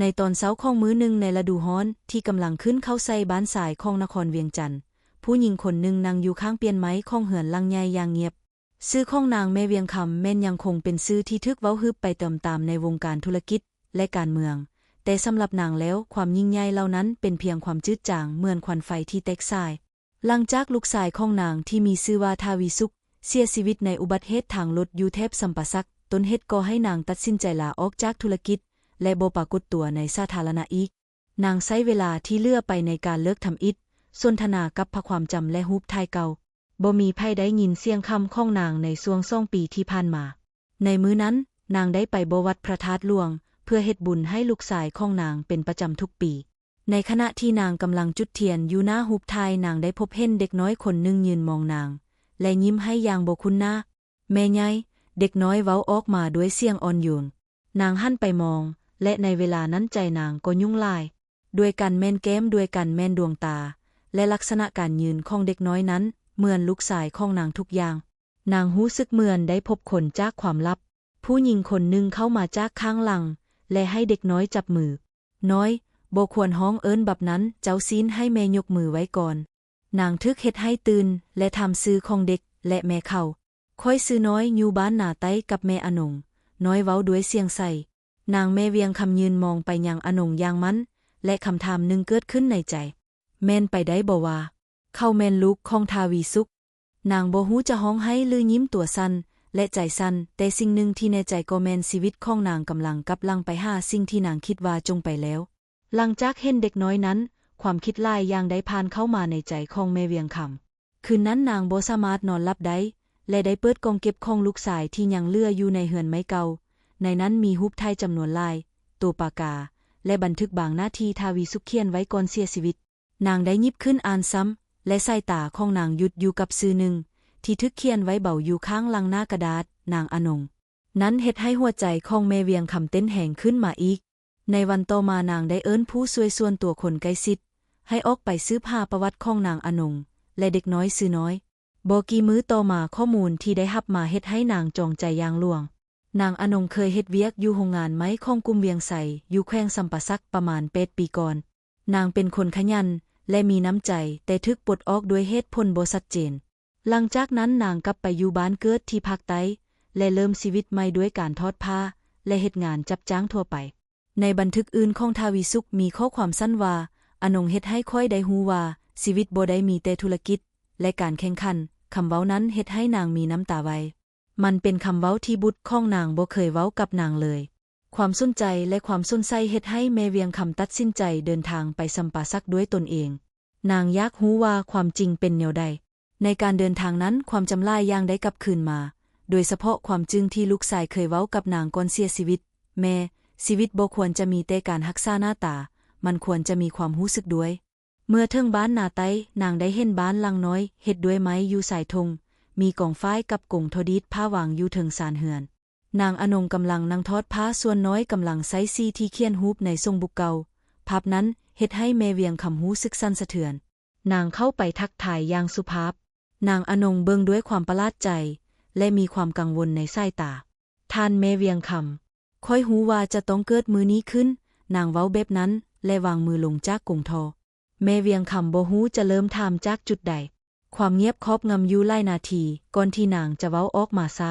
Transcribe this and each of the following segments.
ໃນຕອນເຊົ້າຂອງມື້ໜຶ່ງໃນລະດູຮ້ອນທີ່ກຳລັງຂຶ້ນເຂົ້າໃສ່ບ້ານຊາຍຂອງນະຄອນວຽງຈັນ, ຜູ້ຍິງຄົນໜຶ່ງນັ່ງຢູ່ຂ້າງປ່ຽນໄມ້ຂອງເຮືອນຫຼັງໃຫຍ່ຢ່າງງຽບ. ຊື່ຂອງນາງແມ່ວຽງຄຳແມ່ນຍັງຄົງເປັນຊື່ທີ່ຖືກເວົ້າຮຶບໄປຕາມໆໃນວົງການທຸລະກິດ ແລະ ການເມືອງ, ແຕ່ສຳລັບນາງແລ້ວ, ຄວາມຍິ່ງໃຫຍ່ເຫຼົ່ານັ້ນເປັນພຽງຄວາມຈືດຈາງເໝືອນຄວັນໄຟທີ່ແຕກສາຍ. ຫຼັງຈາກລູກຊາຍຂອງນາງທີ່ມີຊື່ວ່າທາວີສຸກເສຍຊີວິດໃນອຸບັດເຫດທາງລົດຢູ່ແຖບຊຳປາສັກ, ຕົ້ນເຫດກໍ່ໃຫ້ນາງຕັດສິນໃຈລາອອກຈາກທຸລະກິດ ແລະ ບໍ່ປາກົດຕົວໃນສາທາລະນະອີກ. ນາງໃຊ້ເວລາທີ່ເຫຼືອໄປໃນການເລີກທຳອິດ, ສົນທະນາກັບພະຄວາມຈຳ ແລະ ຮູບຖ່າຍເກົ່າ. ບໍ່ມີໃຜໄດ້ຍິນສຽງຄ່ຳຂອງນາງໃນຊ່ວງສອງປີທີ່ຜ່ານມາ. ໃນມື້ນັ້ນ, ນາງໄດ້ໄປບໍ່ວັດພະທາດຫຼວງ ເພື່ອເຮັດບຸນໃຫ້ລູກຊາຍຂອງນາງເປັນປະຈຳທຸກປີ. ໃນຂະນະທີ່ນາງກຳລັງຈຸດທຽນຢູ່ໜ້າຮູບຖ່າຍ, ນາງໄດ້ພົບເຫັນເດັກນ້ອຍຄົນໜຶ່ງຢືນມອງນາງ ແລະ ຍິ້ມໃຫ້ຢ່າງບໍ່ຄຸ້ນໜ້າ. ແມ່ໃຫຍ່, ເດັກນ້ອຍເວົ້າອອກມາດ້ວຍສຽງອ່ອນໂຍນ. ນາງຫັນໄປມອງ, ແລະ ໃນເວລານັ້ນໃຈນາງກໍຫຍຸ້ງຫຼາຍ. ດ້ວຍກັນແມ່ນແກ້ມ, ດ້ວຍກັນແມ່ນດວງຕາ, ແລະ ລັກສະນະການຢືນຂອງເດັກນ້ອຍນັ້ນເໝືອນລູກຊາຍຂອງນາງທຸກຢ່າງ. ນາງຮູ້ສຶກເໝືອນໄດ້ພົບຄົນຈາກຄວາມລັບ. ຜູ້ຍິງຄົນໜຶ່ງເຂົ້າມາຈາກຂ້າງຫຼັງ ແລະ ໃຫ້ເດັກນ້ອຍຈັບມື. ນ້ອຍ, ບໍ່ຄວນຮ້ອງເອີ້ນແບບນັ້ນ, ເຈົ້າຊີ້ນໃຫ້ແມ່ຍົກມືໄວ້ກ່ອນ. ນາງຖືກເຮັດໃຫ້ຕື່ນ ແລະ ຖາມຊື່ຂອງເດັກ ແລະ ແມ່ເຂົາ. ຂ້ອຍຊື່ນ້ອຍ, ຢູ່ບ້ານນາໃຕ້ກັບແມ່ອານົງ, ນ້ອຍເວົ້າດ້ວຍສຽງໃສ. ນາງແມ່ວຽງຄຳຢືນມອງໄປຍັງອານົງຢ່າງໝັ້ນ ແລະ ຄຳຖາມໜຶ່ງເກີດຂຶ້ນໃນໃຈ. ແມ່ນໄປໄດ້ບໍ່ວ່າ ເຂົາແມ່ນລູກຂອງທາວີສຸກ? ນາງບໍ່ຮູ້ຈະຮ້ອງໄຫ້ ຫຼື ຍິ້ມ, ຕົວສັ່ນ ແລະ ໃຈສັ່ນ, ແຕ່ສິ່ງໜຶ່ງທີ່ແນ່ໃຈກໍແມ່ນຊີວິດຂອງນາງກຳລັງກັບຫຼັງໄປຫາສິ່ງທີ່ນາງຄິດວ່າຈົງໄປແລ້ວ. ຫຼັງຈາກເຫັນເດັກນ້ອຍນັ້ນ, ຄວາມຄິດຫຼາຍຢ່າງໄດ້ຜ່ານເຂົ້າມາໃນໃຈຂອງແມ່ວຽງຄຳ. ຄືນນັ້ນນາງບໍ່ສາມາດນອນຫຼັບໄດ້ ແລະ ໄດ້ເປີດກ່ອງເກັບຂອງລູກຊາຍທີ່ຍັງເຫຼືອຢູ່ໃນເຮືອນໄມ້ເກົ່າ. ໃນນັ້ນມີຮູບຖ່າຍຈຳນວນຫຼາຍ, ໂຕປາກາ, ແລະ ບັນທຶກບາງໜ້າທີ່ທາວີສຸກຂຽນໄວ້ກ່ອນເສຍຊີວິດ. ນາງໄດ້ຫຍິບຂຶ້ນອ່ານຊ້ຳ ແລະ ສາຍຕາຂອງນາງຢຸດຢູ່ກັບຊື່ໜຶ່ງທີ່ຖືກຂຽນໄວ້ເບົາຢູ່ຂ້າງຫຼັງໜ້າກະດາດ, ນາງອານົງ. ນັ້ນເຮັດໃຫ້ຫົວໃຈຂອງແມ່ວຽງຄຳເຕັ້ນແຮງຂຶ້ນມາອີກ. ໃນວັນຕໍ່ມານາງໄດ້ເອີ້ນຜູ້ຊ່ວຍສ່ວນຕົວຄົນໃກ້ຊິດ ໃຫ້ອອກໄປສືບຫາປະຫວັດຂອງນາງອານົງ ແລະ ເດັກນ້ອຍຊື່ນ້ອຍ. ບໍ່ກີ່ມື້ຕໍ່ມາ, ຂໍ້ມູນທີ່ໄດ້ຮັບມາເຮັດໃຫ້ນາງຈອງໃຈຢ່າງຫຼວງ. ນາງອານົງເຄີຍເຮັດວຽກຢູ່ໂຮງງານໄມ້ຂອງກຸ່ມວຽງໄຊ ຢູ່ແຂວງຊຳປາສັກ ປະມານແປດປີກ່ອນ. ນາງເປັນຄົນຂະຫຍັນ ແລະ ມີນ້ຳໃຈ, ແຕ່ຖືກປົດອອກດ້ວຍເຫດຜົນບໍ່ຊັດເຈນ. ຫຼັງຈາກນັ້ນນາງກັບໄປຢູ່ບ້ານເກີດທີ່ພາກໃຕ້ ແລະ ເລີ່ມຊີວິດໃໝ່ດ້ວຍການທອດຜ້າ ແລະ ເຮັດງານຈັບຈ້າງທົ່ວໄປ. ໃນບັນທຶກອື່ນຂອງທາວີສຸກມີຂໍ້ຄວາມສັ້ນວ່າ, ອານົງເຮັດໃຫ້ຂ້ອຍໄດ້ຮູ້ວ່າຊີວິດບໍ່ໄດ້ມີແຕ່ທຸລະກິດ ແລະ ການແຂ່ງຂັນ. ຄຳເວົ້ານັ້ນເຮັດໃຫ້ນາງມີນ້ຳຕາໄວ. ມັນເປັນຄຳເວົ້າທີ່ບຸດຂອງນາງບໍ່ເຄີຍເວົ້າກັບນາງເລີຍ. ຄວາມສົນໃຈ ແລະ ຄວາມສົງໄສເຮັດໃຫ້ແມ່ວຽງຄຳຕັດສິນໃຈເດີນທາງໄປຊຳປາສັກດ້ວຍຕົນເອງ. ນາງຢາກຮູ້ວ່າຄວາມຈິງເປັນແນວໃດ. ໃນການເດີນທາງນັ້ນ, ຄວາມຈຳຫຼາຍຢ່າງໄດ້ກັບຄືນມາ, ໂດຍສະເພາະຄວາມຈິງທີ່ລູກຊາຍເຄີຍເວົ້າກັບນາງກ່ອນເສຍຊີວິດ, ແມ່, ຊີວິດບໍ່ຄວນຈະມີແຕ່ການຮັກສາໜ້າຕາ, ມັນຄວນຈະມີຄວາມຮູ້ສຶກດ້ວຍ. ເມື່ອເຖິງບ້ານນາໃຕ້, ນາງໄດ້ເຫັນບ້ານຫຼັງນ້ອຍເຮັດດ້ວຍໄມ້ຢູ່ຊາຍທົ່ງ, ມີກອງຝ້າຍກັບກົງທໍ່ດີດຜ້າວາງຢູ່ເທິງຊານເຮືອນ. ນາງອານົງກຳລັງນັ່ງທອດຜ້າ, ສ່ວນນ້ອຍກຳລັງໃຊ້ສີທີ່ຂຽນຮູບໃນສົງບຸກເກົ່າ. ພາບນັ້ນເຮັດໃຫ້ແມ່ວຽງຄຳຮູ້ສຶກສັ່ນສະເທືອນ. ນາງເຂົ້າໄປທັກທາຍຢ່າງສຸພາບ. ນາງອານົງເບິ່ງດ້ວຍຄວາມປະຫຼາດໃຈ ແລະ ມີຄວາມກັງວົນໃນສາຍຕາ. ທ່ານແມ່ວຽງຄຳ, ຂ້ອຍຮູ້ວ່າຈະຕ້ອງເກີດມື້ນີ້ຂຶ້ນ, ນາງເວົ້າແບບນັ້ນ ແລະ ວາງມືລົງຈາກກົງທໍ່. ແມ່ວຽງຄຳບໍ່ຮູ້ຈະເລີ່ມຖາມຈາກຈຸດໃດ. ຄວາມງຽບຄອບງຳຢູ່ຫຼາຍນາທີ ກ່ອນທີ່ນາງຈະເວົ້າອອກມາຊ້າ.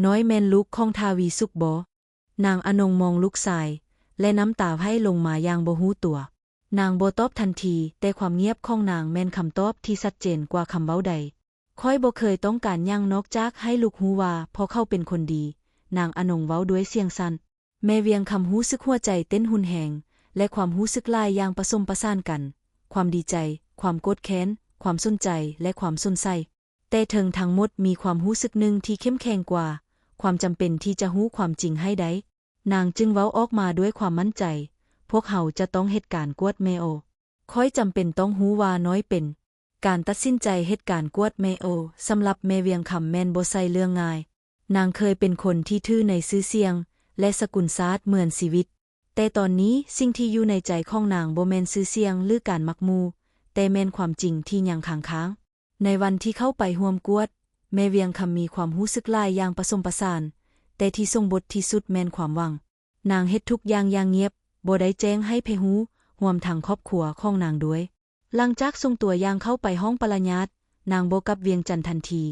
ນ້ອຍແມ່ນລູກຂອງທ້າວວີສຸກບໍ? ນາງອານົງມອງລູກຊາຍ ແລະ ນ້ຳຕາໄຫຼລົງມາຢ່າງບໍ່ຮູ້ຕົວ. ນາງບໍ່ຕອບທັນທີ, ແຕ່ຄວາມງຽບຂອງນາງແມ່ນຄຳຕອບທີ່ຊັດເຈນກວ່າຄຳເວົ້າໃດ. ຂ້ອຍບໍ່ເຄີຍຕ້ອງການຫຍັງນອກຈາກໃຫ້ລູກຮູ້ວ່າພໍ່ເຂົາເປັນຄົນດີ, ນາງອານົງເວົ້າດ້ວຍສຽງສັ່ນ. ແມ່ວຽງຄຳຮູ້ສຶກຫົວໃຈເຕັ້ນຮຸນແຮງ ແລະ ຄວາມຮູ້ສຶກຫຼາຍຢ່າງປະສົມປະສານກັນ, ຄວາມດີໃຈ, ຄວາມໂກດແຄ້ນ, ຄວາມສົນໃຈ ແລະ ຄວາມສົງໄສ. ແຕ່ເທິງທັງໝົດມີຄວາມຮູ້ສຶກໜຶ່ງທີ່ເຂັ້ມແຂງກວ່າ, ຄວາມຈຳເປັນທີ່ຈະຮູ້ຄວາມຈິງໃຫ້ໄດ້. ນາງຈຶ່ງເວົ້າອອກມາດ້ວຍຄວາມໝັ້ນໃຈ, ພວກເຮົາຈະຕ້ອງເຮັດການກວດແມ່ໂອ. ຂ້ອຍຈຳເປັນຕ້ອງຮູ້ວ່ານ້ອຍເປັນ. ການຕັດສິນໃຈເຮັດການກວດແມ່ໂອ ສຳລັບແມ່ວຽງຄຳແມ່ນບໍ່ໃຊ່ເລື່ອງງ່າຍ. ນາງເຄີຍເປັນຄົນທີ່ຖືໃນຊື່ສຽງ ແລະ ສະກຸນຊາດເໝືອນຊີວິດ. ແຕ່ຕອນນີ້, ສິ່ງທີ່ຢູ່ໃນໃຈຂອງນາງບໍ່ແມ່ນຊື່ສຽງ ຫຼື ການມັກໝູ່, ແຕ່ແມ່ນຄວາມຈິງທີ່ຍັງຄ້າງຄາ. ໃນວັນທີ່ເຂົ້າໄປຮ່ວມກວດ, ແມ່ວຽງຄຳມີຄວາມຮູ້ສຶກຫຼາຍຢ່າງປະສົມປະສານ, ແຕ່ທີ່ສົມບົດທີ່ສຸດແມ່ນຄວາມຫວັງ. ນາງເຮັດທຸກຢ່າງຢ່າງງຽບ, ບໍ່ໄດ້ແຈ້ງໃຫ້ໃຜຮູ້, ຮວມທັງຄອບຄົວຂອງນາງດ້ວຍ. ຫຼັງຈາກສົ່ງຕົວຢ່າງເຂົ້າໄປຫ້ອງປະລະຍາດ, ນາງບໍ່ກັບວຽງຈັນທັນທີ,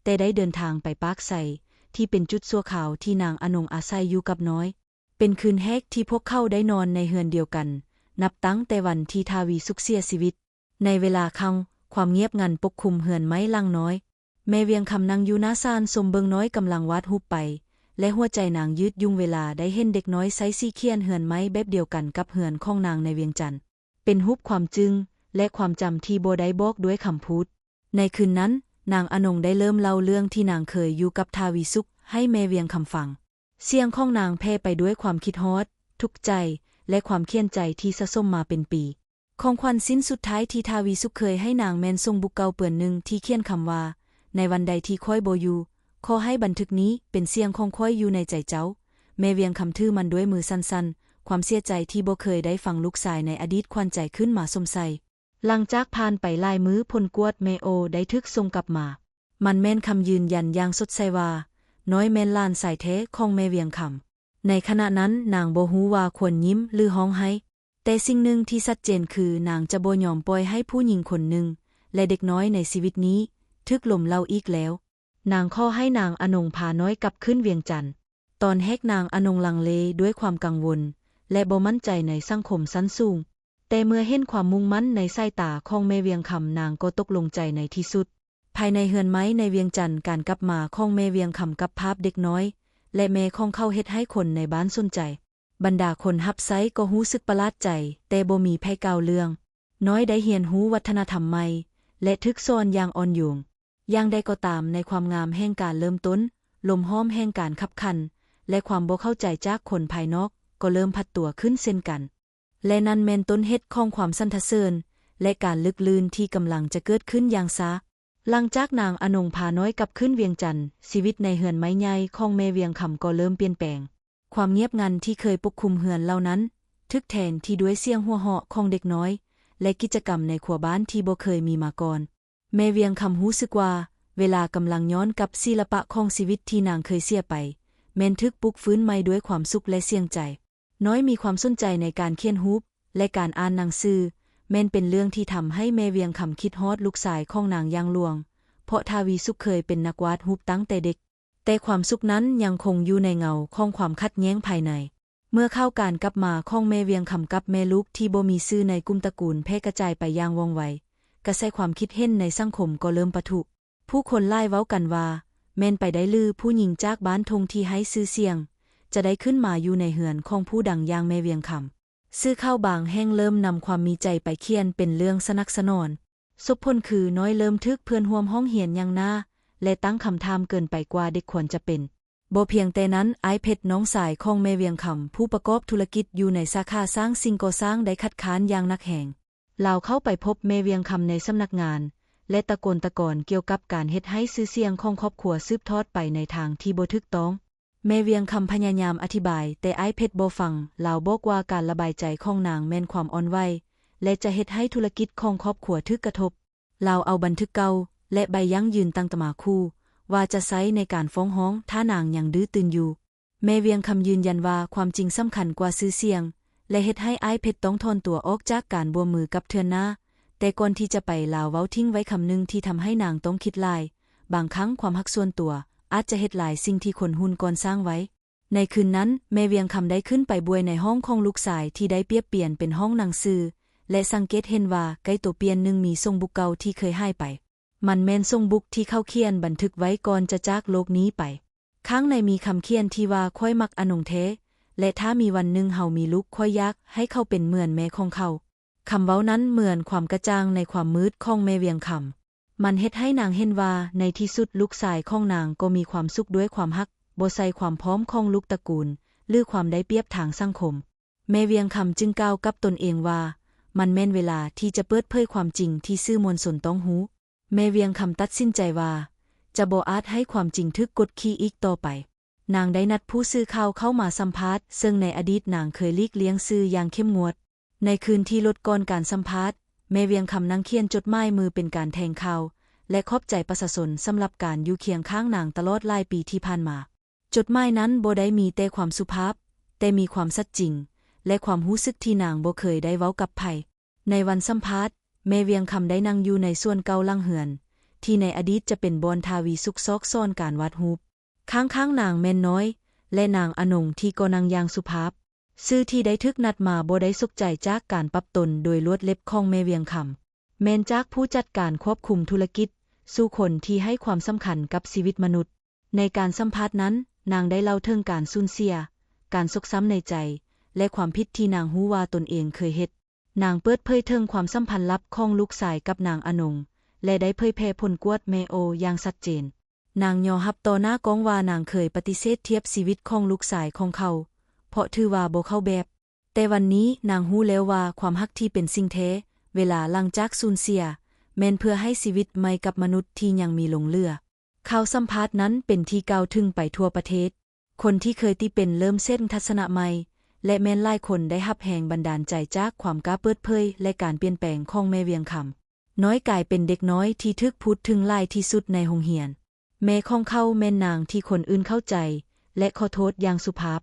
ແຕ່ໄດ້ເດີນທາງໄປປາກໄຊ ທີ່ເປັນຈຸດຊົ່ວຄາວທີ່ນາງອານົງອາໄສຢູ່ກັບນ້ອຍ. ເປັນຄືນແຮກທີ່ພວກເຂົາໄດ້ນອນໃນເຮືອນດຽວກັນ, ນັບຕັ້ງແຕ່ວັນທີ່ທາວີສຸກເສຍຊີວິດ. ໃນເວລາຄ່ຳ, ຄວາມງຽບຫງັນປົກຄຸມເຮືອນໄມ້ຫຼັງນ້ອຍ. ແມ່ວຽງຄຳນັ່ງຢູ່ໜ້າສານຊົມເບິ່ງນ້ອຍກຳລັງວາດຮູບໄປ, ແລະ ຫົວໃຈນາງຍືດຢຸ່ງເວລາໄດ້ເຫັນເດັກນ້ອຍໃຊ້ສີຂຽນເຮືອນໄມ້ແບບດຽວກັນກັບເຮືອນຂອງນາງໃນວຽງຈັນ. ເປັນຮູບຄວາມຈຶ້ງ ແລະ ຄວາມຈຳທີ່ບໍ່ໄດ້ບອກດ້ວຍຄຳພູດ. ໃນຄືນນັ້ນ, ນາງອານົງໄດ້ເລີ່ມເລົ່າເລື່ອງທີ່ນາງເຄີຍຢູ່ກັບທາວີສຸກໃຫ້ແມ່ວຽງຄຳຟັງ. ສຽງຂອງນາງແຜ່ໄປດ້ວຍຄວາມຄິດຮອດ, ທຸກໃຈ ແລະ ຄວາມຂຽນໃຈທີ່ສະສົມມາເປັນປີ. ຂອງຂວັນຊິ້ນສຸດທ້າຍທີ່ທາວີສຸກເຄີຍໃຫ້ນາງແມ່ນສົ່ງບຸກເກົ່າເປື້ອນໜຶ່ງທີ່ຂຽນຄຳວ່າ, ໃນວັນໃດທີ່ຂ້ອຍບໍ່ຢູ່, ຂໍໃຫ້ບັນທຶກນີ້ເປັນສຽງຂອງຂ້ອຍຢູ່ໃນໃຈເຈົ້າ. ແມ່ວຽງຄຳຖືມັນດ້ວຍມືສັ່ນໆ, ຄວາມເສຍໃຈທີ່ບໍ່ເຄີຍໄດ້ຟັງລູກຊາຍໃນອະດີດຂວັນໃຈຂຶ້ນມາສົມໃສ່. ຫຼັງຈາກຜ່ານໄປຫຼາຍມື້, ຜົນກວດແມ່ໂອໄດ້ຖືກສົ່ງກັບມາ. ມັນແມ່ນຄຳຢືນຢັນຢ່າງສົດໃສວ່າ, ນ້ອຍແມ່ນຫຼານຊາຍແທ້ຂອງແມ່ວຽງຄຳ. ໃນຂະນະນັ້ນ, ນາງບໍ່ຮູ້ວ່າຄວນຍິ້ມ ຫຼື ຮ້ອງໄຫ້, ແຕ່ສິ່ງໜຶ່ງທີ່ຊັດເຈນຄືນາງຈະບໍ່ຍອມປ່ອຍໃຫ້ຜູ້ຍິງຄົນໜຶ່ງ ແລະ ເດັກນ້ອຍໃນຊີວິດນີ້ ຖືກລົ້ມເຫຼົ່າອີກແລ້ວ. ນາງຂໍໃຫ້ນາງອານົງພານ້ອຍກັບຄືນວຽງຈັນ. ຕອນແຮກນາງອານົງລັງເລດ້ວຍຄວາມກັງວົນ ແລະ ບໍ່ໝັ້ນໃຈໃນສັງຄົມຊັ້ນສູງ. ແຕ່ເມື່ອເຫັນຄວາມມຸ່ງໝັ້ນໃນສາຍຕາຂອງແມ່ວຽງຄຳ, ນາງກໍຕົກລົງໃຈໃນທີ່ສຸດ. ພາຍໃນເຮືອນໄມ້ໃນວຽງຈັນ, ການກັບມາຂອງແມ່ວຽງຄຳກັບພາບເດັກນ້ອຍ ແລະ ແມ່ຂອງເຂົາເຮັດໃຫ້ຄົນໃນບ້ານສົນໃຈ. ບັນດາຄົນຮັບໃຊ້ກໍຮູ້ສຶກປະຫຼາດໃຈ, ແຕ່ບໍ່ມີໃຜກ່າວເລື່ອງ. ນ້ອຍໄດ້ຮຽນຮູ້ວັດທະນະທຳໃໝ່ ແລະ ຖືກສອນຢ່າງອ່ອນໂຍນ. ຢ່າງໃດກໍຕາມ, ໃນຄວາມງາມແຫ່ງການເລີ່ມຕົ້ນ, ລົມຫອມແຫ່ງການຂັບຂັນ ແລະ ຄວາມບໍ່ເຂົ້າໃຈຈາກຄົນພາຍນອກກໍເລີ່ມພັດຕົວຂຶ້ນເຊັ່ນກັນ. ແລະ ນັ້ນແມ່ນຕົ້ນເຫດຂອງຄວາມສັນທະເສີນ ແລະ ການລຶກລື່ນທີ່ກຳລັງຈະເກີດຂຶ້ນຢ່າງຊ້າ. ຫຼັງຈາກນາງອານົງພານ້ອຍກັບຄືນວຽງຈັນ, ຊີວິດໃນເຮືອນໄມ້ໃຫຍ່ຂອງແມ່ວຽງຄຳກໍເລີ່ມປ່ຽນແປງ. ຄວາມງຽບຫງັນທີ່ເຄີຍປົກຄຸມເຮືອນເຫຼົ່ານັ້ນ ຖືກແທນທີ່ດ້ວຍສຽງຫົວເຫາະຂອງເດັກນ້ອຍ ແລະ ກິດຈະກຳໃນຄົວບ້ານທີ່ບໍ່ເຄີຍມີມາກ່ອນ. ແມ່ວຽງຄຳຮູ້ສຶກວ່າ ເວລາກຳລັງຍ້ອນກັບສິລະປະຂອງຊີວິດທີ່ນາງເຄີຍເສຍໄປ, ແມ່ນຖືກປຸກຟື້ນໃໝ່ດ້ວຍຄວາມສຸກ ແລະ ສຽງໃຈ. ນ້ອຍມີຄວາມສົນໃຈໃນການຂຽນຮູບ ແລະ ການອ່ານໜັງສື, ແມ່ນເປັນເລື່ອງທີ່ທຳໃຫ້ແມ່ວຽງຄຳຄິດຮອດລູກຊາຍຂອງນາງຢ່າງຫຼວງ, ເພາະທາວີສຸກເຄີຍເປັນນັກວາດຮູບຕັ້ງແຕ່ເດັກ. ແຕ່ຄວາມສຸກນັ້ນຍັງຄົງຢູ່ໃນເງົາຂອງຄວາມຂັດແຍ່ງພາຍໃນ. ເມື່ອຂ່າວການກັບມາຂອງແມ່ວຽງຄຳກັບແມ່ລູກທີ່ບໍ່ມີຊື່ໃນກຸ່ມຕະກູນແຜ່ກະຈາຍໄປຢ່າງວ່ອງໄວ, ກະແສຄວາມຄິດເຫັນໃນສັງຄົມກໍເລີ່ມປະທຸ. ຜູ້ຄົນຫຼາຍເວົ້າກັນວ່າ, ແມ່ນໄປໄດ້ຫຼື ຜູ້ຍິງຈາກບ້ານທົ່ງທີ່ໄຮ້ຊື່ສຽງ ຈະໄດ້ຂຶ້ນມາຢູ່ໃນເຮືອນຂອງຜູ້ດັງຢ່າງແມ່ວຽງຄຳ. ສື່ຂ່າວບາງແຫ່ງເລີ່ມນຳຄວາມມີໃຈໄປຂຽນເປັນເລື່ອງສະໜັກສະໜອນ. ສົບຜົນຄືນ້ອຍເລີ່ມຖືກເພື່ອນຮ່ວມຫ້ອງຮຽນຫຍັງໜ້າ ແລະ ຕັ້ງຄຳຖາມເກີນໄປກວ່າເດັກຄວນຈະເປັນ. ບໍ່ພຽງແຕ່ນັ້ນ, ອ້າຍເພັດ ນ້ອງຊາຍຂອງແມ່ວຽງຄຳ ຜູ້ປະກອບທຸລະກິດຢູ່ໃນສາຂາສ້າງສິ່ງກໍ່ສ້າງ ໄດ້ຄັດຄ້ານຢ່າງໜັກແຮງ. ລາວເຂົ້າໄປພົບແມ່ວຽງຄຳໃນສຳນັກງານ ແລະ ຕະໂກນຕະກອນກ່ຽວກັບການເຮັດໃຫ້ຊື່ສຽງຂອງຄອບຄົວສືບທອດໄປໃນທາງທີ່ບໍ່ຖືກຕ້ອງ. ແມ່ວຽງຄຳພະຍາຍາມອະທິບາຍ, ແຕ່ອ້າຍເພັດບໍ່ຟັງ. ລາວບອກວ່າການລະບາຍໃຈຂອງນາງແມ່ນຄວາມອ່ອນໄຫວ ແລະ ຈະເຮັດໃຫ້ທຸລະກິດຂອງຄອບຄົວຖືກກະທົບ. ລາວເອົາບັນທຶກເກົ່າ ແລະ ໃບຢັ້ງຢືນຕ່າງໆມາຂູ່ວ່າຈະໃຊ້ໃນການຟ້ອງຮ້ອງ ຖ້ານາງຍັງດື້ຕື່ນຢູ່. ແມ່ວຽງຄຳຢືນຢັນວ່າຄວາມຈິງສຳຄັນກວ່າຊື່ສຽງ ແລະ ເຮັດໃຫ້ອ້າຍເພັດຕ້ອງຖອນຕົວອອກຈາກການຮ່ວມມືກັບເທື່ອໜ້າ. ແຕ່ກ່ອນທີ່ຈະໄປ, ລາວເວົ້າຖິ້ມໄວ້ຄຳໜຶ່ງທີ່ທຳໃຫ້ນາງຕ້ອງຄິດຫຼາຍ. ບາງຄັ້ງຄວາມຮັກສ່ວນຕົວອາດຈະເຮັດລາຍສິ່ງທີ່ຄົນຮຸ່ນກ່ອນສ້າງໄວ້. ໃນຄືນນັ້ນ, ແມ່ວຽງຄຳໄດ້ຂຶ້ນໄປບວຍໃນຫ້ອງຂອງລູກຊາຍທີ່ໄດ້ປຽບປ່ຽນເປັນຫ້ອງໜັງສື ແລະ ສັງເກດເຫັນວ່າໃກ້ໂຕປ່ຽນໜຶ່ງມີສົງບຸກເກົ່າທີ່ເຄີຍຫາຍໄປ. ມັນແມ່ນສົງບຸກທີ່ເຂົາຂຽນບັນທຶກໄວ້ກ່ອນຈະຈາກໂລກນີ້ໄປ. ຂ້າງໃນມີຄຳຂຽນທີ່ວ່າ, ຂ້ອຍມັກອານົງແທ້ ແລະ ຖ້າມີວັນໜຶ່ງເຮົາມີລູກ, ຂ້ອຍຢາກໃຫ້ເຂົາເປັນເໝືອນແມ່ຂອງເຂົາ. ຄຳເວົ້ານັ້ນເໝືອນຄວາມກະຈ່າງໃນຄວາມມືດຂອງແມ່ວຽງຄຳ. ມັນເຮັດໃຫ້ນາງເຫັນວ່າໃນທີ່ສຸດລູກຊາຍຂອງນາງກໍມີຄວາມສຸກດ້ວຍຄວາມຮັກ, ບໍ່ໃສ່ຄວາມພ້ອມຂອງລູກຕະກູນ ຫຼື ຄວາມໄດ້ປຽບທາງສັງຄົມ. ແມ່ວຽງຄຳຈຶ່ງກ່າວກັບຕົນເອງວ່າ ມັນແມ່ນເວລາທີ່ຈະເປີດເຜີຍຄວາມຈິງທີ່ສື່ມວນຊົນຕ້ອງຮູ້. ແມ່ວຽງຄຳຕັດສິນໃຈວ່າຈະບໍ່ອາດໃຫ້ຄວາມຈິງຖືກກົດຂີ່ອີກຕໍ່ໄປ. ນາງໄດ້ນັດຜູ້ສື່ຂ່າວເຂົ້າມາສຳພາດ, ເຊິ່ງໃນອະດີດນາງເຄີຍຫຼີກລ່ຽງສື່ຢ່າງເຂັ້ມງວດ. ໃນຄືນທີ່ລົດກ່ອນການສຳພາດ, ແມ່ວຽງຄຳນັ່ງຂຽນຈົດໝາຍມືເປັນການແຖງຂ່າວ ແລະ ຂອບໃຈປະຊາຊົນສຳລັບການຢູ່ຄຽງຂ້າງນາງຕະຫຼອດຫຼາຍປີທີ່ຜ່ານມາ. ຈົດໝາຍນັ້ນບໍ່ໄດ້ມີແຕ່ຄວາມສຸພາບ, ແຕ່ມີຄວາມສັດຈິງ, ແລະ ຄວາມຮູ້ສຶກທີ່ນາງບໍ່ເຄີຍໄດ້ເວົ້າກັບໃຜ. ໃນວັນສຳພາດ, ແມ່ວຽງຄຳໄດ້ນັ່ງຢູ່ໃນສວນເກົ່າຫຼັງເຮືອນ, ທີ່ໃນອະດີດຈະເປັນບ່ອນທະວີສຸກຊອກສອນການວາດຮູບ. ຂ້າງໆນາງແມ່ນນ້ອຍ ແລະ ນາງອານົງທີ່ກໍນັ່ງຢ່າງສຸພາບ. ຊື່ທີ່ໄດ້ຖືກນັດມາບໍ່ໄດ້ສົກໃຈຈາກການປັບຕົນໂດຍລວດເລັບຂອງແມ່ວຽງຄຳ, ແມ່ນຈາກຜູ້ຈັດການຄວບຄຸມທຸລະກິດ ສູ່ຄົນທີ່ໃຫ້ຄວາມສຳຄັນກັບຊີວິດມະນຸດ. ໃນການສຳພາດນັ້ນ, ນາງໄດ້ເລົ່າເຖິງການສູນເສຍ, ການຊົກຊ້ຳໃນໃຈ ແລະ ຄວາມຜິດທີ່ນາງຮູ້ວ່າຕົນເອງເຄີຍເຮັດ. ນາງເປີດເຜີຍເຖິງຄວາມສຳພັນລັບຂອງລູກຊາຍກັບນາງອານົງ ແລະ ໄດ້ເຜີຍແຜ່ຜົນກວດແມ່ໂອຢ່າງຊັດເຈນ. ນາງຍອມຮັບຕໍ່ໜ້າກ້ອງວ່ານາງເຄີຍປະຕິເສດທຽບຊີວິດຂອງລູກຊາຍຂອງເຂົາ ເພາະຖືວ່າບໍ່ເຂົ້າແບບ. ແຕ່ວັນນີ້ນາງຮູ້ແລ້ວວ່າຄວາມຮັກທີ່ເປັນສິ່ງແທ້ເວລາຫຼັງຈາກສູນເສຍ ແມ່ນເພື່ອໃຫ້ຊີວິດໃໝ່ກັບມະນຸດທີ່ຍັງມີຫຼົງເຫຼືອ. ຂ່າວສຳພາດນັ້ນເປັນທີ່ກ່າວເຖິງໄປທົ່ວປະເທດ. ຄົນທີ່ເຄີຍຕິເປັນເລີ່ມເຊັ່ນທັດສະນະໃໝ່ ແລະ ແມ່ນຫຼາຍຄົນໄດ້ຮັບແຮງບັນດານໃຈຈາກຄວາມກ້າເປີດເຜີຍ ແລະ ການປ່ຽນແປງຂອງແມ່ວຽງຄຳ. ນ້ອຍກາຍເປັນເດັກນ້ອຍທີ່ຖືກພູດເຖິງຫຼາຍທີ່ສຸດໃນໂຮງຮຽນ. ແມ່ຂອງເຂົາແມ່ນນາງທີ່ຄົນອື່ນເຂົ້າໃຈ ແລະ ຂໍໂທດຢ່າງສຸພາບ.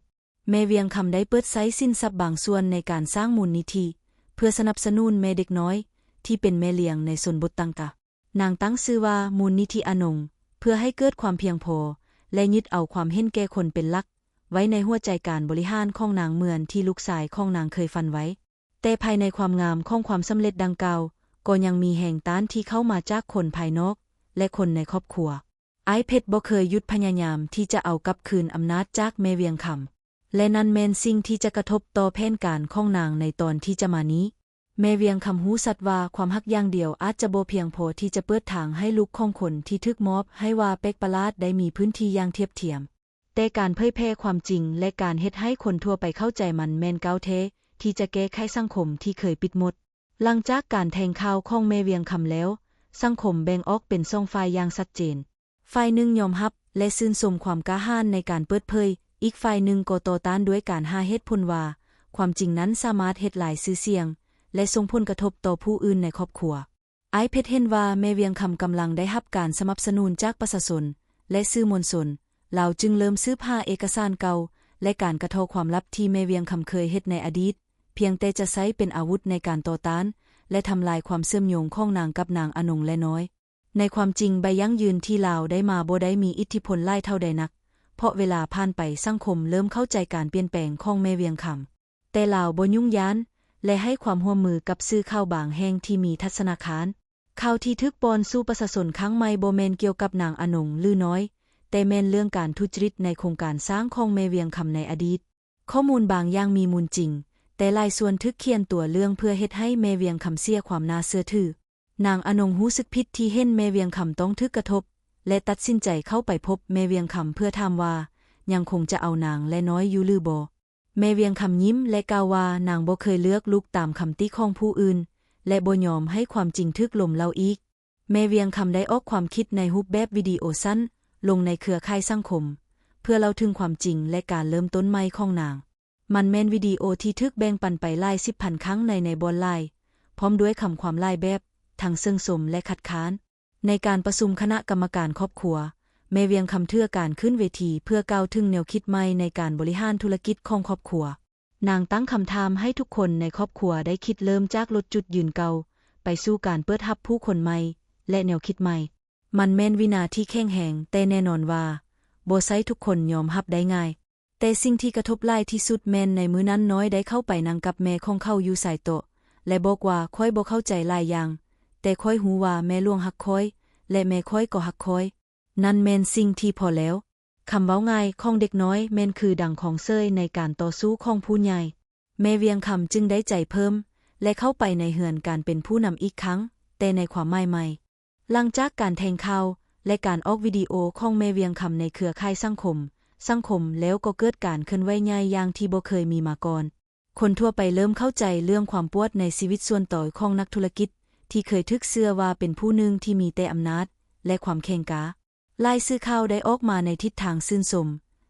ແມ່ວຽງຄຳໄດ້ເປີດໃຊ້ສິນຊັບບາງສ່ວນໃນການສ້າງມູນນິທິ ເພື່ອສະໜັບສະໜູນແມ່ເດັກນ້ອຍທີ່ເປັນແມ່ລ້ຽງໃນຊົນບົດຕ່າງໆ. ນາງຕັ້ງຊື່ວ່າມູນນິທິອານົງ ເພື່ອໃຫ້ເກີດຄວາມພຽງພໍ ແລະ ຍຶດເອົາຄວາມເຫັນແກ່ຄົນເປັນຫຼັກ ໄວ້ໃນຫົວໃຈການບໍລິຫານຂອງນາງເໝືອນທີ່ລູກຊາຍຂອງນາງເຄີຍຝັນໄວ້. ແຕ່ພາຍໃນຄວາມງາມຂອງຄວາມສຳເລັດດັ່ງກ່າວ ກໍຍັງມີແຮງຕ້ານທີ່ເຂົ້າມາຈາກຄົນພາຍນອກ ແລະ ຄົນໃນຄອບຄົວ. ອ້າຍເພັດບໍ່ເຄີຍຢຸດພະຍາຍາມທີ່ຈະເອົາກັບຄືນອຳນາດຈາກແມ່ວຽງຄຳ ແລະ ນັ້ນແມ່ນສິ່ງທີ່ຈະກະທົບຕໍ່ແຜນການຂອງນາງໃນຕອນທີ່ຈະມານີ້. ແມ່ວຽງຄຳຮູ້ຊັດວ່າຄວາມຮັກຢ່າງດຽວອາດຈະບໍ່ພຽງພໍທີ່ຈະເປີດທາງໃຫ້ລູກຂອງຄົນທີ່ຖືກມອບໃຫ້ວ່າແປກປະຫຼາດໄດ້ມີພື້ນທີ່ຢ່າງທຽບທຽມ. ແຕ່ການເຜີຍແຜ່ຄວາມຈິງ ແລະ ການເຮັດໃຫ້ຄົນທົ່ວໄປເຂົ້າໃຈມັນແມ່ນກ້າວແທ້ທີ່ຈະແກ້ໄຂສັງຄົມທີ່ເຄີຍປິດໝົດ. ຫຼັງຈາກການແຖງຂ່າວຂອງແມ່ວຽງຄຳແລ້ວ, ສັງຄົມແບ່ງອອກເປັນສອງຝ່າຍຢ່າງຊັດເຈນ. ຝ່າຍໜຶ່ງຍອມຮັບ ແລະ ຊື່ນຊົມຄວາມກ້າຫານໃນການເປີດເຜີຍ, ອີກຝ່າຍໜຶ່ງກໍຕໍ່ຕ້ານດ້ວຍການຫາເຫດຜົນວ່າ ຄວາມຈິງນັ້ນສາມາດເຮັດລາຍຊື່ສຽງ ແລະ ສົ່ງຜົນກະທົບຕໍ່ຜູ້ອື່ນໃນຄອບຄົວ. ອ້າຍເພັດເຫັນວ່າແມ່ວຽງຄຳກຳລັງໄດ້ຮັບການສະໜັບສະໜູນຈາກປະຊາຊົນ ແລະ ສື່ມວນຊົນ, ລາວຈຶ່ງເລີ່ມສືບຫາເອກະສານເກົ່າ ແລະ ການກະທໍຄວາມລັບທີ່ແມ່ວຽງຄຳເຄີຍເຮັດໃນອະດີດ, ພຽງແຕ່ຈະໃຊ້ເປັນອາວຸດໃນການຕໍ່ຕ້ານ ແລະ ທຳລາຍຄວາມເຊື່ອມໂຍງຂອງນາງກັບນາງອານົງ ແລະ ນ້ອຍ. ໃນຄວາມຈິງໃບຢັ້ງຢືນທີ່ລາວໄດ້ມາບໍ່ໄດ້ມີອິດທິພົນຫຼາຍເທົ່າໃດນັກ, ເພາະເວລາຜ່ານໄປສັງຄົມເລີ່ມເຂົ້າໃຈການປ່ຽນແປງຂອງແມ່ວຽງຄຳ. ແຕ່ລາວບໍ່ຫຍຸ້ງຢ້ານ ແລະ ໃຫ້ຄວາມຮ່ວມມືກັບສື່ຂ່າວບາງແຫ່ງທີ່ມີທັດສະນະຄ້ານ. ຂ່າວທີ່ຖືກປ້ອນສູ່ປະຊາຊົນຄັ້ງໃໝ່ບໍ່ແມ່ນກ່ຽວກັບນາງອານົງ ຫຼື ນ້ອຍ, ແຕ່ແມ່ນເລື່ອງການທຸດຈະລິດໃນໂຄງການສ້າງຂອງແມ່ວຽງຄຳໃນອະດີດ. ຂໍ້ມູນບາງຢ່າງມີມູນຈິງ, ແຕ່ຫຼາຍສ່ວນຖືກຂຽນຕົວເລື່ອງເພື່ອເຮັດໃຫ້ແມ່ວຽງຄຳເສຍຄວາມໜ້າເຊື່ອຖື. ນາງອານົງຮູ້ສຶກຜິດທີ່ເຫັນແມ່ວຽງຄຳຕ້ອງຖືກກະທົບ ແລະ ຕັດສິນໃຈເຂົ້າໄປພົບແມ່ວຽງຄຳເພື່ອຖາມວ່າ ຍັງຄົງຈະເອົານາງ ແລະ ນ້ອຍຢູ່ຫຼືບໍ່? ແມ່ວຽງຄຳຍິ້ມ ແລະ ກ່າວວ່ານາງບໍ່ເຄີຍເລືອກລູກຕາມຄຳຕິຂອງຜູ້ອື່ນ ແລະ ບໍ່ຍອມໃຫ້ຄວາມຈິງຖືກລົ້ມເຫຼົ່າອີກ. ແມ່ວຽງຄຳໄດ້ອອກຄວາມຄິດໃນຮູບແບບວິດີໂອສັ້ນລົງໃນເຄືອຂ່າຍສັງຄົມ ເພື່ອເລົ່າເຖິງຄວາມຈິງ ແລະ ການເລີ່ມຕົ້ນໃໝ່ຂອງນາງ. ມັນແມ່ນວິດີໂອທີ່ຖືກແບ່ງປັນໄປຫຼາຍສິບພັນຄັ້ງໃນ ໃນບ່ອນຫຼາຍ, ພ້ອມດ້ວຍຄຳຄວາມຫຼາຍແບບ, ທັງເຊີງຊົມ ແລະ ຄັດຄ້ານ. ໃນການປະຊຸມຄະນະກຳມະການຄອບຄົວ, ແມ່ວຽງຄຳເຖືອການຂຶ້ນເວທີເພື່ອກ່າວເຖິງແນວຄິດໃໝ່ໃນການບໍລິຫານທຸລະກິດຂອງຄອບຄົວ. ນາງຕັ້ງຄຳຖາມໃຫ້ທຸກຄົນໃນຄອບຄົວໄດ້ຄິດເລີ່ມຈາກລົດຈຸດຢືນເກົ່າ ໄປສູ່ການເປີດຮັບຜູ້ຄົນໃໝ່ ແລະ ແນວຄິດໃໝ່. ມັນແມ່ນວິນາທີແຂງແຮງ, ແຕ່ແນ່ນອນວ່າ ບໍ່ໃຊ້ທຸກຄົນຍອມຮັບໄດ້ງ່າຍ. ແຕ່ສິ່ງທີ່ກະທົບຫຼາຍທີ່ສຸດແມ່ນໃນມື້ນັ້ນນ້ອຍໄດ້ເຂົ້າໄປນັ່ງກັບແມ່ຂອງເຂົາຢູ່ຊາຍໂຕະ ແລະ ບອກວ່າ ຂ້ອຍບໍ່ເຂົ້າໃຈຫຼາຍຢ່າງ, ແຕ່ຂ້ອຍຮູ້ວ່າແມ່ຫຼວງຮັກຂ້ອຍ ແລະ ແມ່ຂ້ອຍກໍຮັກຂ້ອຍ. ນັ້ນແມ່ນສິ່ງທີ່ພໍແລ້ວ. ຄຳເວົ້າງ່າຍຂອງເດັກນ້ອຍແມ່ນຄືດັງຄອງເສີຍໃນການຕໍ່ສູ້ຂອງຜູ້ໃຫຍ່. ແມ່ວຽງຄຳຈຶ່ງໄດ້ໃຈເພີ່ມ ແລະ ເຂົ້າໄປໃນເຮືອນການເປັນຜູ້ນຳອີກຄັ້ງ, ແຕ່ໃນຄວາມໝາຍໃໝ່. ຫຼັງຈາກການແຖງຂ່າວ ແລະ ການອອກວິດີໂອຂອງແມ່ວຽງຄຳໃນເຄືອຂ່າຍສັງຄົມ, ສັງຄົມແລ້ວກໍເກີດການເຄື່ອນໄຫວໃຫຍ່ຢ່າງທີ່ບໍ່ເຄີຍມີມາກ່ອນ. ຄົນທົ່ວໄປເລີ່ມເຂົ້າໃຈເລື່ອງຄວາມປວດໃນຊີວິດສ່ວນໂຕຂອງນັກທຸລະກິດທີ່ເຄີຍຖືກເຊື່ອວ່າເປັນຜູ້ໜຶ່ງທີ່ມີແຕ່ອຳນາດ ແລະ ຄວາມແຂງກ້າ. ຫຼາຍສື່ຂ່າວໄດ້ອອກມາໃນທິດທາງຊື່ນຊົມ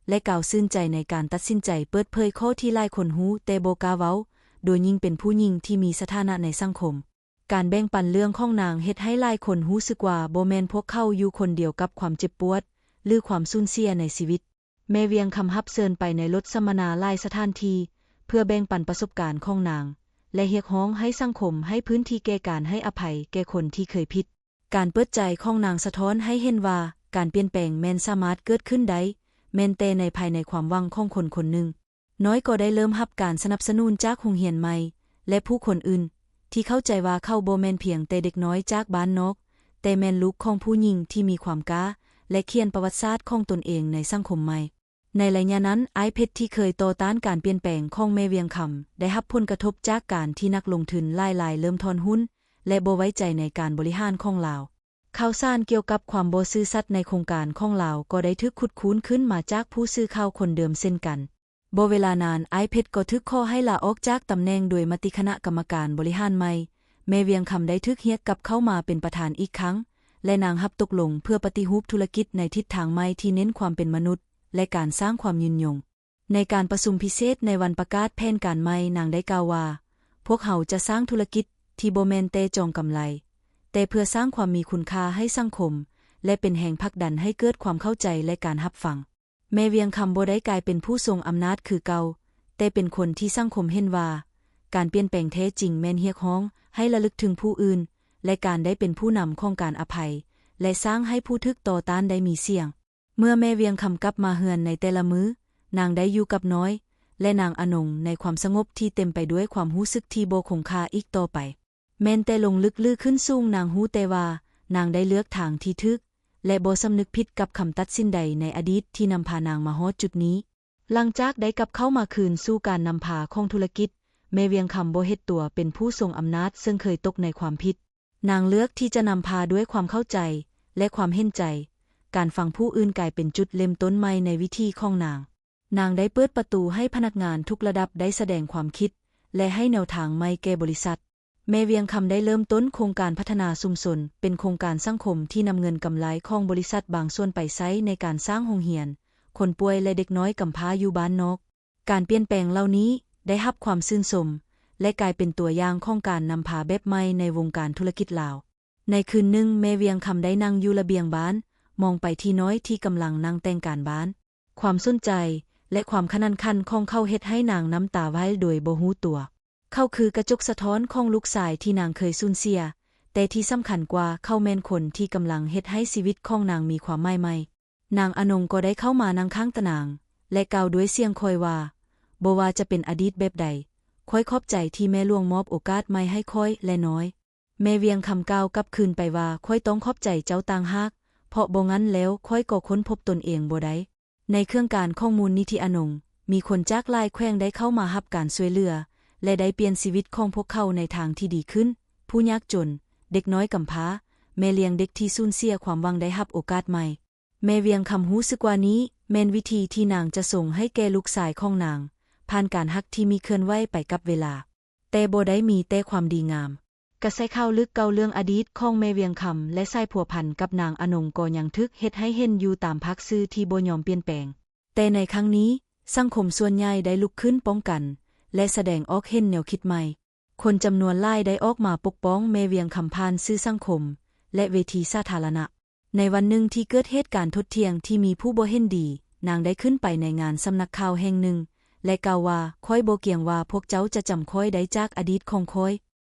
ແລະ ກ່າວຊື່ນໃຈໃນການຕັດສິນໃຈເປີດເຜີຍຂໍ້ທີ່ຫຼາຍຄົນຮູ້ແຕ່ບໍ່ກ້າເວົ້າ, ໂດຍຍິ່ງເປັນຜູ້ຍິງທີ່ມີສະຖານະໃນສັງຄົມ. ການແບ່ງປັນເລື່ອງຂອງນາງເຮັດໃຫ້ຫຼາຍຄົນຮູ້ສຶກວ່າບໍ່ແມ່ນພວກເຂົາຢູ່ຄົນດຽວກັບຄວາມເຈັບປວດ ຫຼື ຄວາມສູນເສຍໃນຊີວິດ. ແມ່ວຽງຄຳຮັບເຊີນໄປໃນລົດສຳມະນາຫຼາຍສະຖານທີ່, ໄປ ພື່ອແບ່ງປັນປະສົບການຂອງນາງ ແລະ ຮຽກຮ້ອງໃຫ້ສັງຄົມໃຫ້ພື້ນທີ່ແກ່ການໃຫ້ອະໄພແກ່ຄົນທີ່ເຄີຍຜິດ. ການເປີດໃຈຂອງນາງສະທ້ອນໃຫ້ເຫັນວ່າ ການປ່ຽນແປງແມ່ນສາມາດເກີດຂຶ້ນໄດ້ ແມ່ນແຕ່ໃນພາຍໃນຄວາມຫວັງຂອງຄົນຄົນໜຶ່ງ. ນ້ອຍກໍໄດ້ເລີ່ມຮັບການສະໜັບສະໜູນຈາກໂຮງຮຽນໃໝ່ ແລະ ຜູ້ຄົນອື່ນ ທີ່ເຂົ້າໃຈວ່າເຂົາບໍ່ແມ່ນພຽງແຕ່ເດັກນ້ອຍຈາກບ້ານນອກ, ແຕ່ແມ່ນລູກຂອງຜູ້ຍິງທີ່ມີຄວາມກ້າ ແລະ ຂຽນປະຫວັດສາດຂອງຕົນເອງໃນສັງຄົມໃໝ່. ໃນໄລຍະນັ້ນ, ອ້າຍເພັດທີ່ເຄີຍຕໍ່ຕ້ານການປ່ຽນແປງຂອງແມ່ວຽງຄຳ ໄດ້ຮັບຜົນກະທົບຈາກການທີ່ນັກລົງທຶນຫຼາຍລາຍເລີ່ມຖອນຫຸ້ນ ແລະ ບໍ່ໄວ້ໃຈໃນການບໍລິຫານຂອງລາວ. ຂ່າວສານກ່ຽວກັບຄວາມບໍ່ຊື່ສັດໃນໂຄງການຂອງລາວກໍໄດ້ຖືກຂຸດຄົ້ນຂຶ້ນມາຈາກຜູ້ສື່ຂ່າວຄົນເດີມເຊັ່ນກັນ. ບໍ່ເວລານານ, ອ້າຍເພັດກໍຖືກຂໍໃຫ້ລາອອກຈາກຕຳແໜ່ງໂດຍມະຕິຄະນະກຳມະການບໍລິຫານໃໝ່. ແມ່ວຽງຄຳໄດ້ຖືກຮຽກກັບເຂົ້າມາເປັນປະທານອີກຄັ້ງ ແລະ ນາງຮັບຕົກລົງເພື່ອປະຕິຮູບທຸລະກິດໃນທິດທາງໃໝ່ທີ່ເນັ້ນຄວາມເປັນມະນຸດ ແລະ ການສ້າງຄວາມຍືນຍົງ. ໃນການປະຊຸມພິເສດໃນວັນປະກາດແຜນການໃໝ່, ນາງໄດ້ກ່າວວ່າ, ພວກເຮົາຈະສ້າງທຸລະກິດທີ່ບໍ່ແມ່ນແຕ່ຈອງກຳໄລ, ແຕ່ເພື່ອສ້າງຄວາມມີຄຸນຄ່າໃຫ້ສັງຄົມ ແລະ ເປັນແຮງຜັກດັນໃຫ້ເກີດຄວາມເຂົ້າໃຈ ແລະ ການຮັບຟັງ. ແມ່ວຽງຄຳບໍ່ໄດ້ກາຍເປັນຜູ້ຊົງອຳນາດຄືເກົ່າ, ແຕ່ເປັນຄົນທີ່ສັງຄົມເຫັນວ່າ ການປ່ຽນແປງແທ້ຈິງແມ່ນຮຽກຮ້ອງໃຫ້ລະລຶກເຖິງຜູ້ອື່ນ ແລະ ການໄດ້ເປັນຜູ້ນຳຂອງການອະໄພ ແລະ ສ້າງໃຫ້ຜູ້ຖືກຕໍ່ຕ້ານໄດ້ມີສຽງ. ເມື່ອແມ່ວຽງຄຳກັບມາເຮືອນໃນແຕ່ລະມື້, ນາງໄດ້ຢູ່ກັບນ້ອຍ ແລະ ນາງອານົງໃນຄວາມສະຫງົບທີ່ເຕັມໄປດ້ວຍຄວາມຮູ້ສຶກທີ່ບໍ່ຄົງຄ່າອີກຕໍ່ໄປ. ແມ່ນແຕ່ລົງລຶກຫຼືຂຶ້ນສູງ, ນາງຮູ້ແຕ່ວ່ານາງໄດ້ເລືອກທາງທີ່ຖືກ ແລະ ບໍ່ສຳນຶກຜິດກັບຄຳຕັດສິນໃດໃນອະດີດທີ່ນຳພານາງມາຮອດຈຸດນີ້. ຫຼັງຈາກໄດ້ກັບເຂົ້າມາຄືນສູ່ການນຳພາຂອງທຸລະກິດ, ແມ່ວຽງຄຳບໍ່ເຮັດຕົວເປັນຜູ້ຊົງອຳນາດເຊິ່ງເຄີຍຕົກໃນຄວາມຜິດ. ນາງເລືອກທີ່ຈະນຳພາດ້ວຍຄວາມເຂົ້າໃຈ ແລະ ຄວາມເຫັນໃຈ. ການຟັງຜູ້ອື່ນກາຍເປັນຈຸດເລີ່ມຕົ້ນໃໝ່ໃນວິຖີຂອງນາງ. ນາງໄດ້ເປີດປະຕູໃຫ້ພະນັກງານທຸກລະດັບໄດ້ສະແດງຄວາມຄິດ ແລະ ໃຫ້ແນວທາງໃໝ່ແກ່ບໍລິສັດ. ແມ່ວຽງຄຳໄດ້ເລີ່ມຕົ້ນໂຄງການພັດທະນາຊຸມຊົນ, ເປັນໂຄງການສັງຄົມທີ່ນຳເງິນກຳໄລຂອງບໍລິສັດບາງສ່ວນໄປໃຊ້ໃນການສ້າງໂຮງຮຽນ, ຄົນປ່ວຍ ແລະ ເດັກນ້ອຍກຳພ້າຢູ່ບ້ານນອກ. ການປ່ຽນແປງເຫຼົ່ານີ້ໄດ້ຮັບຄວາມຊື່ນຊົມ ແລະ ກາຍເປັນຕົວຢ່າງຂອງການນຳພາແບບໃໝ່ໃນວົງການທຸລະກິດລາວ. ໃນຄືນໜຶ່ງ, ແມ່ວຽງຄຳໄດ້ນັ່ງຢູ່ລະບຽງບ້ານ, ມອງໄປທີ່ນ້ອຍທີ່ກຳລັງນັ່ງແຕ່ງການບ້ານ. ຄວາມສົນໃຈ ແລະ ຄວາມຂະໜັນຂັນຂອງເຂົາເຮັດໃຫ້ນາງນ້ຳຕາໄຫວໂດຍບໍ່ຮູ້ຕົວ. ເຂົາຄືກະຈົກສະທ້ອນຂອງລູກຊາຍທີ່ນາງເຄີຍສູນເສຍ, ແຕ່ທີ່ສຳຄັນກວ່າ, ເຂົາແມ່ນຄົນທີ່ກຳລັງເຮັດໃຫ້ຊີວິດຂອງນາງມີຄວາມໝາຍໃໝ່. ນາງອານົງກໍໄດ້ເຂົ້າມານັ່ງຂ້າງຕານາງ ແລະ ກ່າວດ້ວຍສຽງຄ່ອຍວ່າ, ບໍ່ວ່າຈະເປັນອະດີດແບບໃດ, ຂ້ອຍຂອບໃຈທີ່ແມ່ຫຼວງມອບໂອກາດໃໝ່ໃຫ້ຂ້ອຍ ແລະ ນ້ອຍ. ແມ່ວຽງຄຳກ່າວກັບຄືນໄປວ່າ, ຂ້ອຍຕ້ອງຂອບໃຈເຈົ້າຕ່າງຫາກ, ເພາະບໍ່ຊັ້ນແລ້ວຂ້ອຍກໍຄົ້ນພົບຕົນເອງບໍ່ໄດ້. ໃນເຄື່ອງການຂອງມູນນິທິອານົງ, ມີຄົນຈາກຫຼາຍແຂວງໄດ້ເຂົ້າມາຮັບການຊ່ວຍເຫຼືອ ແລະ ໄດ້ປ່ຽນຊີວິດຂອງພວກເຂົາໃນທາງທີ່ດີຂຶ້ນ. ຜູ້ຍາກຈົນ, ເດັກນ້ອຍກຳພ້າ, ແມ່ລ້ຽງເດັກທີ່ສູນເສຍຄວາມຫວັງໄດ້ຮັບໂອກາດໃໝ່. ແມ່ວຽງຄຳຮູ້ສຶກວ່ານີ້ແມ່ນວິທີທີ່ນາງຈະສົ່ງໃຫ້ແກ່ລູກຊາຍຂອງນາງ, ຜ່ານການຮັກທີ່ມີເຄື່ອນໄຫວໄປກັບເວລາ, ແຕ່ບໍ່ໄດ້ມີແຕ່ຄວາມດີງາມ. ກະແສຂ່າວລຶກເກົ່າເລື່ອງອະດີດຂອງແມ່ວຽງຄຳ ແລະ ສາຍພົວພັນກັບນາງອານົງກໍຍັງຖືກເຮັດໃຫ້ເຫັນຢູ່ຕາມພາກສື່ທີ່ບໍ່ຍອມປ່ຽນແປງ. ແຕ່ໃນຄັ້ງນີ້, ສັງຄົມສ່ວນໃຫຍ່ໄດ້ລຸກຂຶ້ນປ້ອງກັນ ແລະ ສະແດງອອກເຫັນແນວຄິດໃໝ່. ຄົນຈຳນວນຫຼາຍໄດ້ອອກມາປົກປ້ອງແມ່ວຽງຄຳຜ່ານສື່ສັງຄົມ ແລະ ເວທີສາທາລະນະ. ໃນວັນໜຶ່ງທີ່ເກີດເຫດການທົດຖຽງທີ່ມີຜູ້ບໍ່ເຫັນດີ, ນາງໄດ້ຂຶ້ນໄປໃນງານສຳນັກຂ່າວແຫ່ງໜຶ່ງ ແລະ ກ່າວວ່າ, ຂ້ອຍບໍ່ກຽງວ່າພວກເຈົ້າຈະຈຳຂ້ອຍໄດ້ຈາກອະດີດຂອງຂ້ອຍ,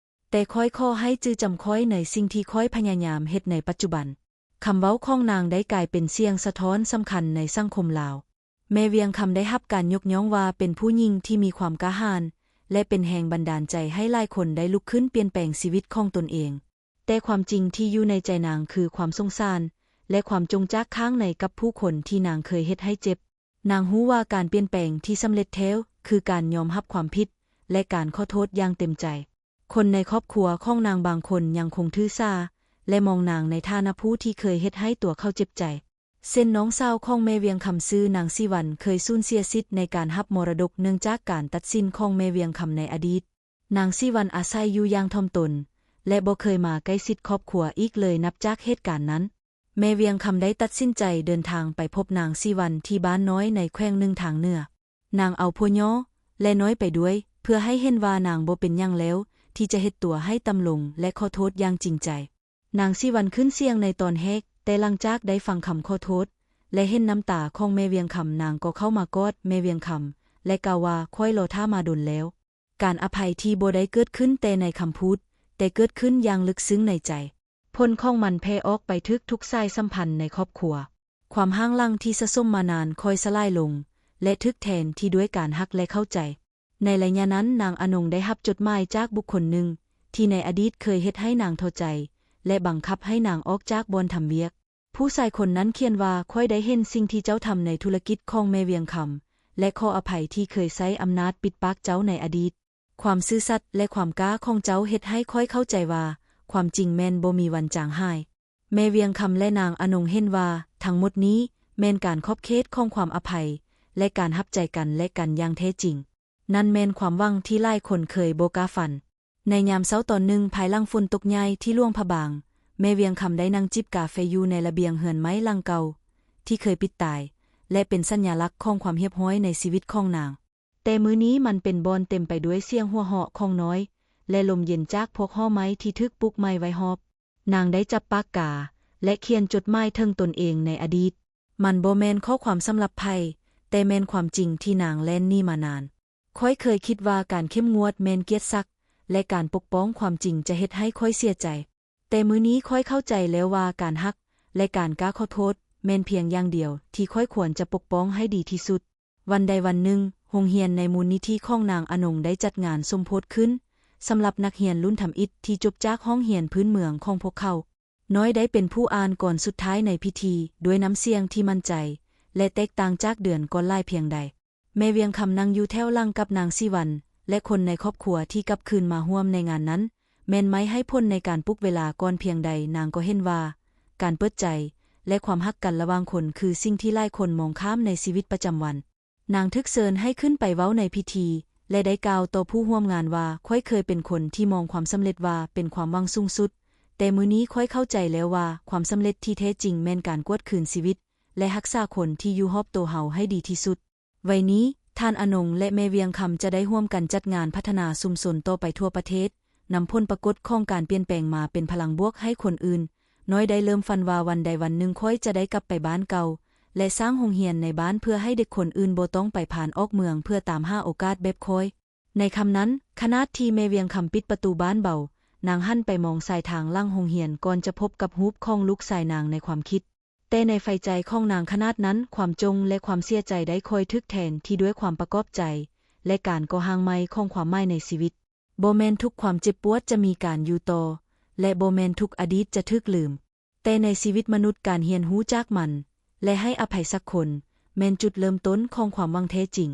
ແຕ່ຂ້ອຍຂໍໃຫ້ຈື່ຈຳຂ້ອຍໃນສິ່ງທີ່ຂ້ອຍພະຍາຍາມເຮັດໃນປັດຈຸບັນ. ຄຳເວົ້າຂອງນາງໄດ້ກາຍເປັນສຽງສະທ້ອນສຳຄັນໃນສັງຄົມລາວ. ແມ່ວຽງຄຳໄດ້ຮັບການຍົກຍ້ອງວ່າເປັນຜູ້ຍິງທີ່ມີຄວາມກ້າຫານ ແລະ ເປັນແຮງບັນດານໃຈໃຫ້ຫຼາຍຄົນໄດ້ລຸກຂຶ້ນປ່ຽນແປງຊີວິດຂອງຕົນເອງ. ແຕ່ຄວາມຈິງທີ່ຢູ່ໃນໃຈນາງຄືຄວາມສົງສານ ແລະ ຄວາມຈົງຈາກຂ້າງໃນກັບຜູ້ຄົນທີ່ນາງເຄີຍເຮັດໃຫ້ເຈັບ. ນາງຮູ້ວ່າການປ່ຽນແປງທີ່ສຳເລັດແທ້ຄືການຍອມຮັບຄວາມຜິດ ແລະ ການຂໍໂທດຢ່າງເຕັມໃຈ. ຄົນໃນຄອບຄົວຂອງນາງບາງຄົນຍັງຄົງຖືສາ ແລະ ມອງນາງໃນຖານະຜູ້ທີ່ເຄີຍເຮັດໃຫ້ຕົວເຂົາເຈັບໃຈ. ເຊັ່ນ ນ້ອງສາວຂອງແມ່ວຽງຄຳຊື່ນາງສີວັນ ເຄີຍສູນເສຍສິດໃນການຮັບມໍລະດົກເນື່ອງຈາກການຕັດສິນຂອງແມ່ວຽງຄຳໃນອະດີດ. ນາງສີວັນອາໄສຢູ່ຢ່າງຖ່ອມຕົນ ແລະ ບໍ່ເຄີຍມາໃກ້ຊິດຄອບຄົວອີກເລີຍນັບຈາກເຫດການນັ້ນ. ແມ່ວຽງຄຳໄດ້ຕັດສິນໃຈເດີນທາງໄປພົບນາງສີວັນທີ່ບ້ານນ້ອຍໃນແຂວງໜຶ່ງທາງເໜືອ. ນາງເອົາຜົວຍໍ ແລະ ນ້ອຍໄປດ້ວຍ ເພື່ອໃຫ້ເຫັນວ່ານາງບໍ່ເປັນຫຍັງແລ້ວ, ທີ່ຈະເຮັດຕົວໃຫ້ຕ່ຳລົງ ແລະ ຂໍໂທດຢ່າງຈິງໃຈ. ນາງສີວັນຂຶ້ນສຽງໃນຕອນແຮກ, ແຕ່ຫຼັງຈາກໄດ້ຟັງຄຳຂໍໂທດ ແລະ ເຫັນນ້ຳຕາຂອງແມ່ວຽງຄຳ, ນາງກໍເຂົ້າມາກອດແມ່ວຽງຄຳ ແລະ ກ່າວວ່າ, ຂ້ອຍລໍຖ້າມາດົນແລ້ວ. ການອະໄພທີ່ບໍ່ໄດ້ເກີດຂຶ້ນແຕ່ໃນຄຳພູດ, ແຕ່ເກີດຂຶ້ນຢ່າງເລິກເຊິ່ງໃນໃຈ. ຜົນຂອງມັນແຜ່ອອກໄປຖືກທຸກສາຍສຳພັນໃນຄອບຄົວ. ຄວາມຮ້າງຫຼັງທີ່ສະສົມມານານຄ່ອຍສະຫຼາຍລົງ ແລະ ຖືກແທນທີ່ດ້ວຍການຮັກ ແລະ ເຂົ້າໃຈ. ໃນໄລຍະນັ້ນ, ນາງອານົງໄດ້ຮັບຈົດໝາຍຈາກບຸກຄົນໜຶ່ງ ທີ່ໃນອະດີດເຄີຍເຮັດໃຫ້ນາງທໍ້ໃຈ ແລະ ບັງຄັບໃຫ້ນາງອອກຈາກບ່ອນທຳວຽກ. ຜູ້ຊາຍຄົນນັ້ນຂຽນວ່າ, ຂ້ອຍໄດ້ເຫັນສິ່ງທີ່ເຈົ້າທຳໃນທຸລະກິດຂອງແມ່ວຽງຄຳ ແລະ ຂໍອະໄພທີ່ເຄີຍໃຊ້ອຳນາດປິດປາກເຈົ້າໃນອະດີດ. ຄວາມຊື່ສັດ ແລະ ຄວາມກ້າຂອງເຈົ້າເຮັດໃຫ້ຂ້ອຍເຂົ້າໃຈວ່າ ຄວາມຈິງແມ່ນບໍ່ມີວັນຈາງຫາຍ. ແມ່ວຽງຄຳ ແລະ ນາງອານົງເຫັນວ່າ ທັງໝົດນີ້ແມ່ນການຂອບເຂດຂອງຄວາມອະໄພ ແລະ ການຮັບໃຈກັນ ແລະ ກັນຢ່າງແທ້ຈິງ. ນັ້ນແມ່ນຄວາມຫວັງທີ່ຫຼາຍຄົນເຄີຍບໍ່ກ້າຝັນ. ໃນຍາມເຊົ້າຕອນໜຶ່ງ, ພາຍຫຼັງຝົນຕົກໃຫຍ່ທີ່ຫຼວງພະບາງ, ແມ່ວຽງຄຳໄດ້ນັ່ງຈິບກາເຟຢູ່ໃນລະບຽງເຮືອນໄມ້ຫຼັງເກົ່າທີ່ເຄີຍປິດຕາຍ ແລະ ເປັນສັນຍາລັກຂອງຄວາມຮຽບຮ້ອຍໃນຊີວິດຂອງນາງ. ແຕ່ມື້ນີ້ມັນເປັນບ່ອນເຕັມໄປດ້ວຍສຽງຫົວເຫາະຂອງນ້ອຍ ແລະ ລົມເຢັນຈາກພວກຫໍ່ໄມ້ທີ່ຖືກປູກໃໝ່ໄວ້ຮອບ. ນາງໄດ້ຈັບປາກກາ ແລະ ຂຽນຈົດໝາຍເຖິງຕົນເອງໃນອະດີດ. ມັນບໍ່ແມ່ນຂໍ້ຄວາມສຳລັບໃຜ, ແຕ່ແມ່ນຄວາມຈິງທີ່ນາງແລ່ນໜີມານານ. ຂ້ອຍເຄີຍຄິດວ່າການເຂັ້ມງວດແມ່ນກຽດສັກ ແລະ ການປົກປ້ອງຄວາມຈິງຈະເຮັດໃຫ້ຂ້ອຍເສຍໃຈ. ແຕ່ມື້ນີ້ຂ້ອຍເຂົ້າໃຈແລ້ວວ່າການຮັກ ແລະ ການກ້າຂໍໂທດແມ່ນພຽງຢ່າງດຽວທີ່ຂ້ອຍຄວນຈະປົກປ້ອງໃຫ້ດີທີ່ສຸດ. ວັນໃດວັນໜຶ່ງ, ໂຮງຮຽນໃນມູນນິທິຂອງນາງອານົງໄດ້ຈັດງານສົມໂພດຂຶ້ນ ສຳລັບນັກຮຽນລຸ້ນທຳອິດທີ່ຈົບຈາກຫ້ອງຮຽນພື້ນເມືອງຂອງພວກເຂົາ. ນ້ອຍໄດ້ເປັນຜູ້ອ່ານກອນສຸດທ້າຍໃນພິທີ ດ້ວຍນ້ຳສຽງທີ່ໝັ້ນໃຈ ແລະ ແຕກຕ່າງຈາກເດືອນກ່ອນຫຼາຍພຽງໃດ. ແມ່ວຽງຄຳນັ່ງຢູ່ແຖວຫຼັງກັບນາງສີວັນ ແລະ ຄົນໃນຄອບຄົວທີ່ກັບຄືນມາຮ່ວມໃນງານນັ້ນ, ແມ່ນໄມ້ໃຫ້ຜົນໃນການປຸກເວລາກ່ອນພຽງໃດ, ນາງກໍເຫັນວ່າ ການເປີດໃຈ ແລະ ຄວາມຮັກກັນລະຫວ່າງຄົນ ຄືສິ່ງທີ່ຫຼາຍຄົນມອງຂ້າມໃນຊີວິດປະຈຳວັນ. ນາງຖືກເຊີນໃຫ້ຂຶ້ນໄປເວົ້າໃນພິທີ ແລະ ໄດ້ກ່າວຕໍ່ຜູ້ຮ່ວມງານວ່າ, ຂ້ອຍເຄີຍເປັນຄົນທີ່ມອງຄວາມສຳເລັດວ່າເປັນຄວາມຫວັງສູງສຸດ, ແຕ່ມື້ນີ້ຂ້ອຍເຂົ້າໃຈແລ້ວວ່າ ຄວາມສຳເລັດທີ່ແທ້ຈິງແມ່ນການກວດຄືນຊີວິດ ແລະ ຮັກສາຄົນທີ່ຢູ່ຮອບໂຕເຮົາໃຫ້ດີທີ່ສຸດ. ໄວນີ້, ທ່ານອານົງ ແລະ ແມ່ວຽງຄຳຈະໄດ້ຮ່ວມກັນຈັດງານພັດທະນາຊຸມຊົນຕໍ່ໄປທົ່ວປະເທດ, ນຳຜົນປາກົດຂອງການປ່ຽນແປງມາເປັນພະລັງບວກໃຫ້ຄົນອື່ນ. ນ້ອຍໄດ້ເລີ່ມຝັນວ່າວັນໃດວັນໜຶ່ງຂ້ອຍຈະໄດ້ກັບໄປບ້ານເກົ່າ ແລະ ສ້າງໂຮງຮຽນໃນບ້ານເພື່ອໃຫ້ເດັກຄົນອື່ນບໍ່ຕ້ອງໄປຜ່ານອອກເມືອງເພື່ອຕາມຫາໂອກາດແບບຂ້ອຍ. ໃນຄ່ຳນັ້ນ, ຂະນະທີ່ແມ່ວຽງຄຳປິດປະຕູບ້ານເບົາ, ນາງຫັນໄປມອງສາຍທາງຫຼັງໂຮງຮຽນກ່ອນຈະພົບກັບຮູບຂອງລູກຊາຍນາງໃນຄວາມຄິດ. ແຕ່ໃນໄຟໃຈຂອງນາງຂະນາດນັ້ນ, ຄວາມຈົ່ງ ແລະ ຄວາມເສຍໃຈໄດ້ຄ່ອຍຖືກແທນທີ່ດ້ວຍຄວາມປະກອບໃຈ ແລະ ການກໍ່ຮ່າງໃໝ່ຂອງຄວາມໝາຍໃນຊີວິດ. ບໍ່ແມ່ນທຸກຄວາມເຈັບປວດຈະມີການຢູ່ຕໍ່, ແລະ ບໍ່ແມ່ນທຸກອະດີດຈະຖືກລືມ. ແຕ່ໃນຊີວິດມະນຸດ, ການຮຽນຮູ້ຈາກມັນ ແລະ ໃຫ້ອະໄພສັກຄົນ ແມ່ນຈຸດເລີ່ມຕົ້ນຂອງຄວາມຫວັງແທ້ຈິງ.